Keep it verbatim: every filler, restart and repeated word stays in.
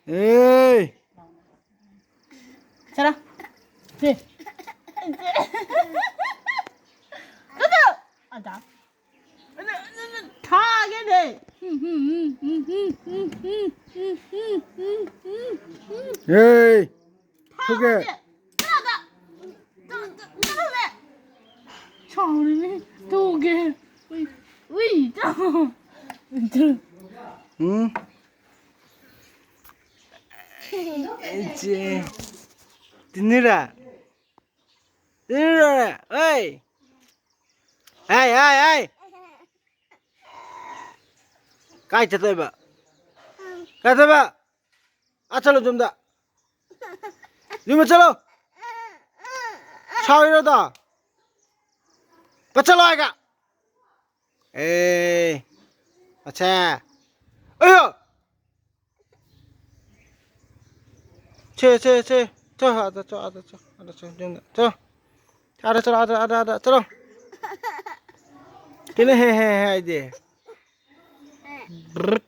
ꯑꯦ꯫ ꯆꯠꯂꯣ꯫ ꯁꯤ꯫ ꯑꯗ꯫ ꯊꯥꯒꯦꯅꯦ꯫ ꯑꯦ꯫ ꯊꯨꯒꯦ꯫ ꯊꯥꯒꯦ꯫ ꯁꯥꯎꯔꯤꯅꯤ꯫ ꯊꯨꯒꯦ꯫ ꯎꯏ꯫ ꯎꯏ꯫ ꯎꯝ꯫ ꯏꯆꯦ꯫ ꯇꯤꯟꯅꯤꯔꯥ? ꯇꯤꯟꯅꯤꯔꯥ? ꯑꯩ! ꯑꯩ, ꯑꯩ, ꯑꯩ! ꯀꯥꯏ ꯆꯠꯇꯣꯏꯕ? ꯀꯥꯏ ꯆꯠꯇꯣꯏꯕ? ꯑꯥ ꯆꯠꯂꯣ ꯌꯨꯝꯗ꯫ ꯌꯨꯝꯗ ꯆꯠꯂꯣ꯫ ꯁꯥꯎꯔꯤꯔꯣ ꯑꯗꯣ? ꯄꯠ ꯆꯠꯂꯣ ꯍꯥꯏꯒ꯫ ꯑꯦ꯫ ꯑꯠꯁꯥ꯫ ꯑꯌꯣ! ꯁꯦ, ꯁꯦ, ꯁꯦ꯫ ꯆꯣ, ꯑꯥꯗ ꯆꯣ, ꯑꯥꯗ ꯆꯣ, ꯑꯥꯗ ꯆꯣ, ꯌꯨꯝꯗ ꯆꯣ꯫ ꯑꯥꯗ ꯆꯠꯂꯣ, ꯑꯥꯗ, ꯑꯥꯗ, ꯑꯥꯗ ꯆꯠꯂꯣ꯫ ꯀꯩꯅꯣ ꯍꯦ, ꯍꯦ, ꯍꯦ ꯍꯥꯏꯗꯤ? ꯕ꯭ꯔꯨꯠ꯫